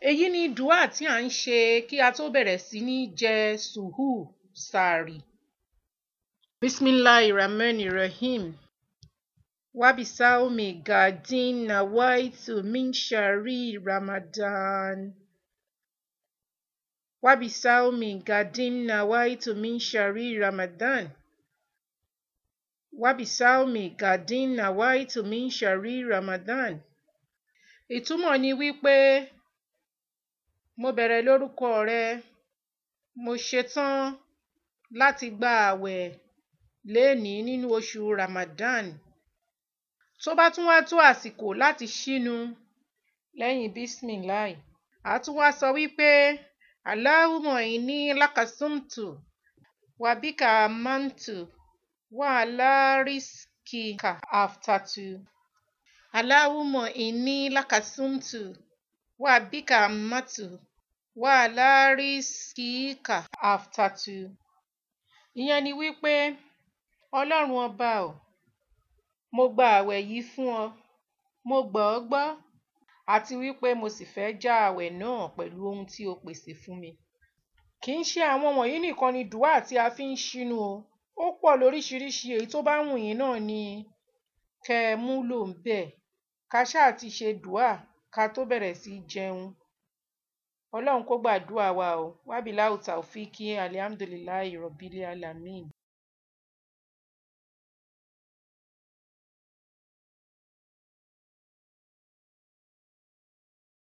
Èyí ni dùá tí à ń ṣe kí a tó bẹ̀rẹ̀ sí ní jẹ sùhúù sààrì. Bismillahirrahmanirrahim. Wabisaumi gadin nawaitu min shari Ramadan. Wabisaumi gadin nawaitu min shari Ramadan. Wabisaumi gadin nawaitu min shari Ramadan. Ìtumọ̀ ni wípé mo bẹ̀rẹ̀ lórúkọ rẹ, mo ṣetán láti gba àwẹ̀ lénìí nínú oṣù Ramadan. Tó bá tún wá tó àsìkò láti ṣínu lẹ́yìn Bismillahi, à tún wá sọ wípé Allahumma inni lakasumtu wa bika amantu wa ala rizkika aftatu. Allahumma inni lakasumtu wa bika amantu wa ala rizkika aftatu. Ìyẹn ni wípé Ọlọ́run ọba o, mo gba àwẹ̀ yìí fún ọ, mo gbà ọ́ gbọ́, àti wípé mo sì fẹ́ já àwẹ̀ náà pẹ̀lú ohun tí o pèsè fún mi. Kì í ṣe àwọn wọ̀nyí nìkan ni dùá tí a fi ń ṣínu o, ó pọ̀ lóríṣiríṣi, èyí tó bá wù yín náà ni kẹ́ ẹ mú lò ńbẹ̀. Ká ṣáà ti ṣe dùá ká tó bẹ̀rẹ̀ sí í jẹun. Ọlọ́run kó gbàdúà wa o. Wabilahu taofiki, alhamdulillahi rabbil alamin.